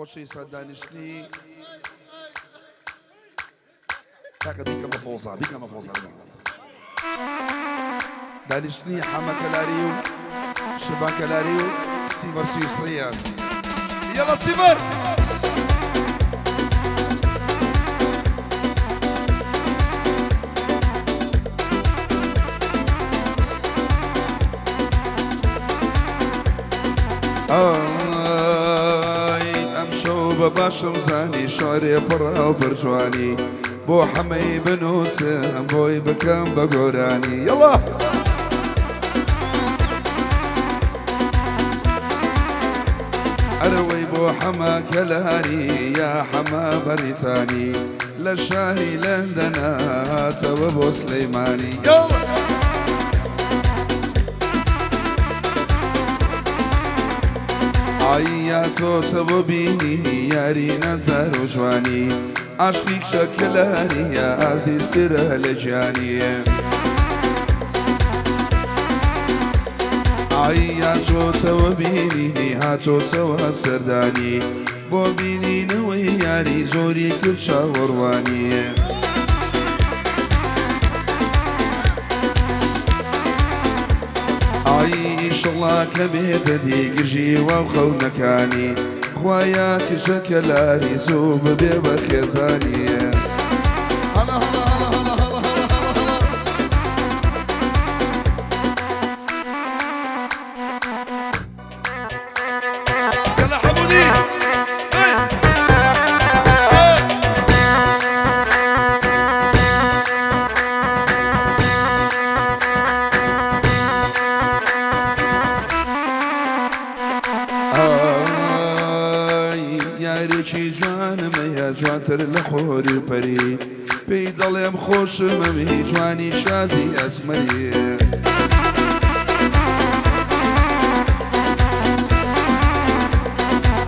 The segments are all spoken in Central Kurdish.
خۆشەویستان دانیشتنی کاکە بیکەم بە فۆزا بیکەم بە فۆزا دانیشتنی حەمە کەلاری و شڤان کەلاری و سیڤەر سویسریان یەڵا سیڤەر ئای ئەمشەو بە باشم زانی شعرێ پڕاو پڕ جوانی بۆ حەمەی بنووسم بۆی بکەم بە گۆرانی یەڵا ئەرەوەی بۆ حەمە کەلاری یا حەمە بەریتانی لە شاری لەندەنە هاتەوە بۆ سلەیمانی یەڵا ئای یا تۆ تەوە بینینی یاری نازار و جوانی عاشقی کچە کەلاریە ئازیزترە لە گیانی ئای یا تۆ تەوە بینینی هاتۆتەوە سەردانی بۆ بینینەوەی یاری زۆری کرد چاوەڕوانی. ئای ئیشەڵا کە بێتە دی گژی وا و خەونەکانی خوایە کچە کەلاری زوو ببێ بە خێزانی. يلا حمودي ئای یارێکی جوانمەیە جوانتر لە حۆری و پەری پێی دەڵێم خۆشمەوی جوانی شازی ئەسمەری.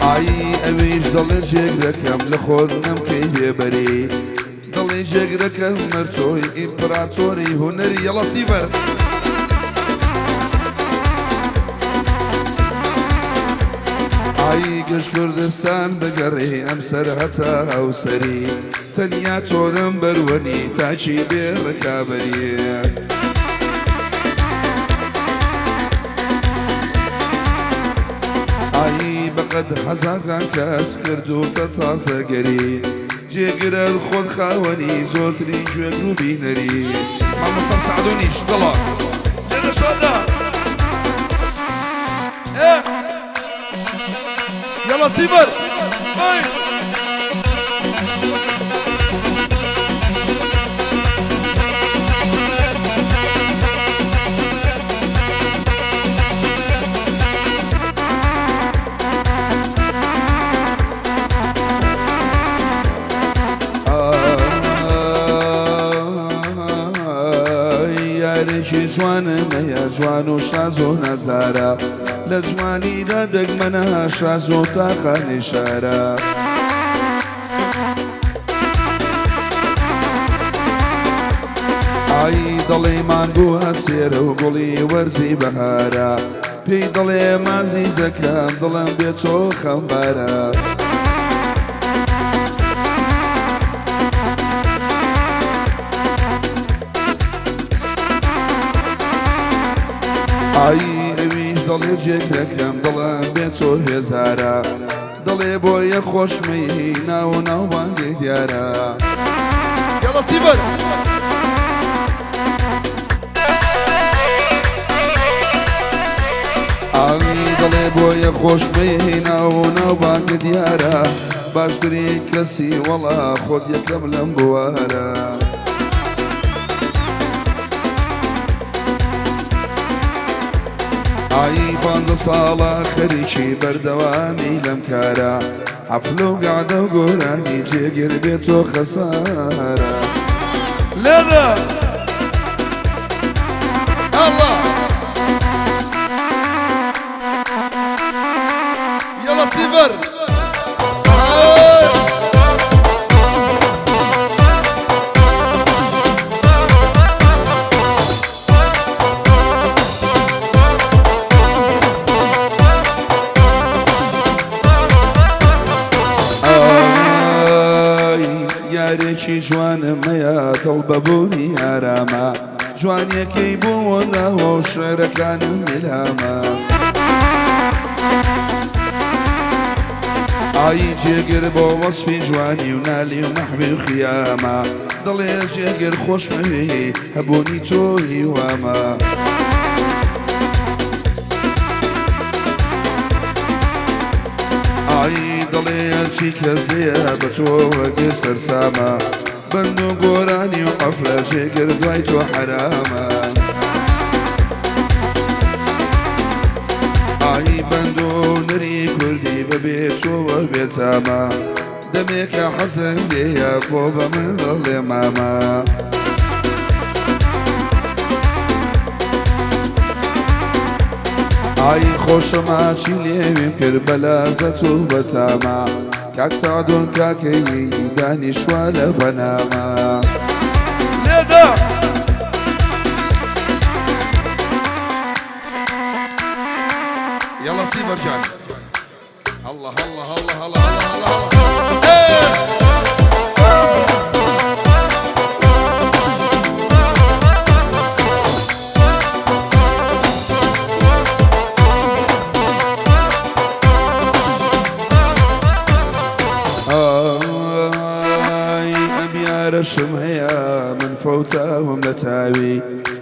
ئای ئەویش دەڵێ جێگرەکەم لە خۆت نەمکەی بێبەری دەڵێ جێگرەکەم مەرتۆی ئیمپراتۆری هونەری یەڵا سیڤەر. ئای گشت کوردستان بگەڕێ ئەم سەر هەتا ئەو سەری تەنیا تۆ نەمبەر one ی تاکی بێ ڕکابەری. ئای بەقەد هەزاران کەس کردوتە تازەگەری جێگرە خۆت خاوەنی زۆرترین گوێگر و بینەری. مامۆستا سەعدونیش دڵە لێرە شادە. يلا سيفر یارێکی جوانمەیە جوان و شاز و نازدارە لە جوانیدا دەگمەنە شاز و تاقانی شارە. ئای دەڵێمان بووە سێرە و گوڵی وەرزی بەهارە پێی دەڵێ مازیزەکەم دڵم بێ تۆ خەمبارە. ئای ئەویش دەڵێ جێگرەکەم دڵم بێ تۆ هێزارە دەڵێ بۆیە خۆشمەی ناو ناوبانگی دیارە. يلا سيفر ئای دەڵێ بۆیە خۆشمەی ناو ناوبانگ دیارە باشترین کەسی وەڵا خۆت یەکەم لەم بوارە. ئای 15 ساڵە خەریکی بەردەوامی لەم کارە حەفل و گەعدە و گۆرانی جێگر بێت تۆ خەسارە. لێدە الله يلا سيفر یارێکی جوانم هەیە دڵ بە بوونی ئارامە جوانیەکەی بۆ وەلاوە و شعرەکانم ئیلهامە. ئای جێگر بۆ وەسفی جوانی و نالی و مەحوی و خیامە دەڵێ جێگر خۆشمەوێی هەبوونی تۆ هیوامە. ئای دەڵێ هەرچی کەس هەیە بە تۆوە گر سەرسامە بەند و گۆرانی و حەفلە جێگر دوای تۆ حەرامە. ئای بەند و نەری کوردی بەبێ تۆوە بێتامە دەمێکە حەزم لێیە بۆ بە من دەڵێ مامە. ئای خۆشە ماچی لێویم کرد بە لەزەت و بەتامە کاک سەعدون کاکەیی دانیشتوە لە پەنامە. لێدە! يلا سيبر جان الله الله الله الله الله الله. ئای ئەم یارەشم هەیە من فەوتاوم لە تاوی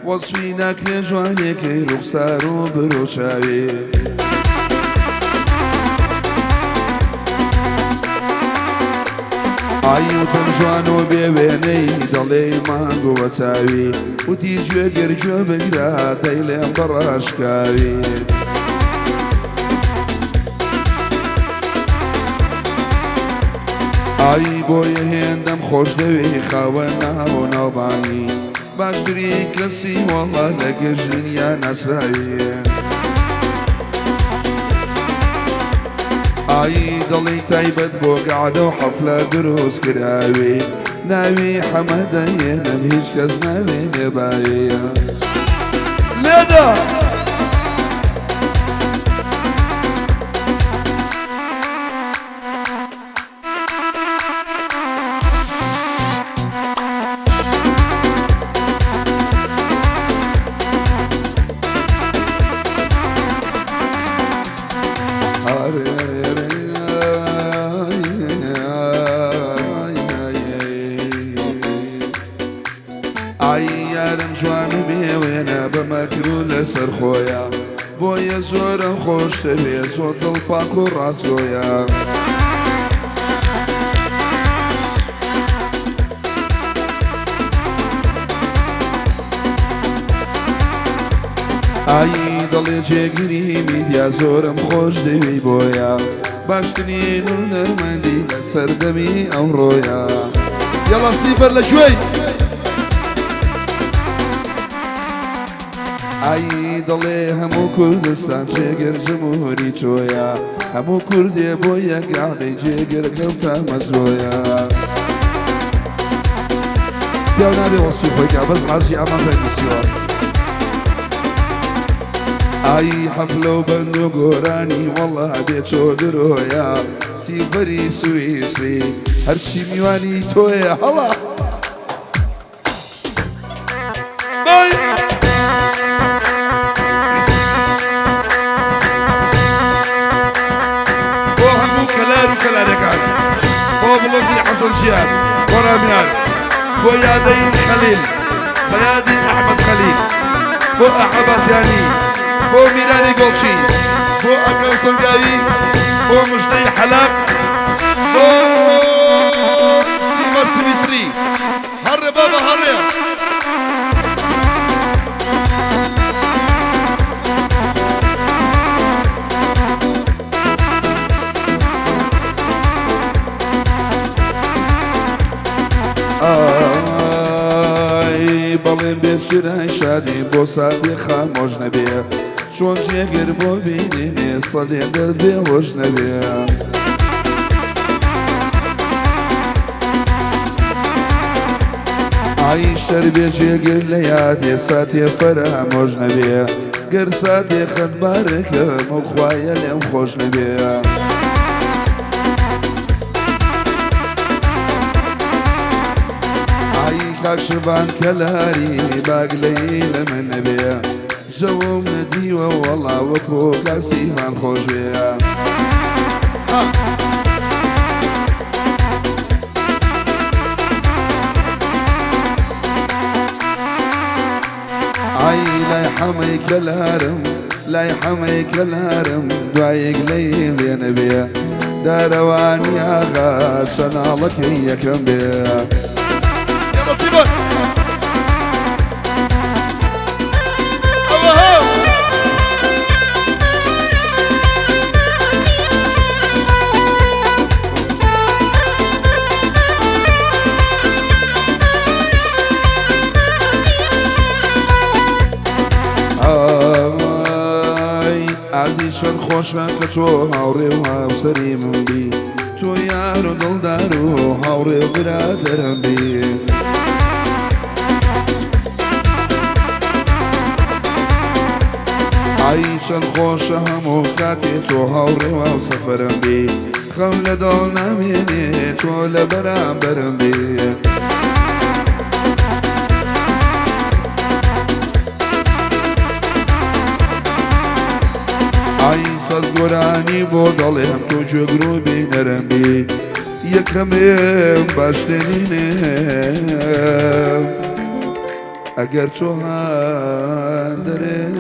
وەسفی ناکرێ جوانێکەی ڕوخسار و برۆ چاوی. ئای وتم جوان و بێ وێنەی دەڵێی مانگ و بەچاوی وتی گوێگر گوێ بگرە دەیڵێم بە ڕاشکاوی. ئای بۆیە هێندەم خۆش دەوێی خاوەن ناو و ناوبانگی باشترین کەسی وەڵا لە گشت دنیا ناسراوی. ئای دەڵێی تایبەت بۆ گەعدە و حەفلە دروست کراوی ناوی حەمە دەهێنم هیچ کەس ناوێنێ باوی. لێدە! ئای یارم جوان و بێ وێنە بە مەکر و لەسەر خۆیە بۆیە زۆرم خۆش دەوێ زۆر دڵ پاک و ڕاستگۆیە. ئای دەڵێ جێگری میدیا زۆرم خۆش دەوێی بۆیە باشترین هونەرمەندی لە سەردەمی ئەمڕۆیە. یەڵا سیفەر لە کوێی؟ ئای دەڵێ هەموو کوردستان جێگر جمهوری تۆیە هەموو کوردێ بۆ یەک گەعدەی جێگر کەوتە مەزۆیە. پیاو نابێ وەسفی خۆی کا بەس حاجی ئامان خۆی نووسیوە. ئای حەفلە و بەند و گۆرانی وەڵا بێ تۆ درۆیە سیفەری سویسری هەرچی میوانی تۆیە هەڵا. بۆ هەموو کەلار و کەلارەکان، بۆ بڵندی حەسەن ژیار، بۆ ڕامیار، بۆ یادەی خەلیل، بە یادی ئەحمەد خەلیل، بۆ ئەحە باسیانی، بۆ میرانی گۆڵچی، بۆ ئەکرەم سەنگاوی، بۆ مژدەی حەلاق، بۆ سیمەر سویسری. هەڕێ بابا هەڕێ. ئای بەڵێن بێ چرای شادی بۆ ساتێ خامۆش نەبێ چۆن جێگر بۆ بینینێ سەدێ دەرد بێ هۆش نەبێ. ئای شەربێ جێگر لە یادێ ساتێ فەرامۆش نەبێ گەر ساتێ خەتبارەکەم و خوایە لێم خۆش نەبێ. کاک شڤان کەلاری باگلەی لە من نەبێ ژەوم نەدیوە وەڵا وەکۆ کاک سیڤان خۆش بێ. ئای لای حەمەی کەلارم لای حەمەی کەلارم دوایەک لەی لێ نەبێ دارەوانی ئاغا چەناڵەکەی یەکەم بێ. يلا سيبون الله. ئای ئازیز چەند خۆشە کە تۆ هاوڕێ و هاوسەری من بی، تۆ یار و دڵدار و هاوڕێ و برادەرم بی. ئای چەند خۆشە هەموو کاتێ تۆ هاوڕێ و هاوسەفەرم بی، خەم لە دڵ نامێنێ تۆ لە بەرامبەرم بی. ئای سەد گۆرانی بۆ دەڵێم تۆ گوێگر و بینەرم بی، یەکەمێم باشترینێم ئەگەر تۆ هاندەرێم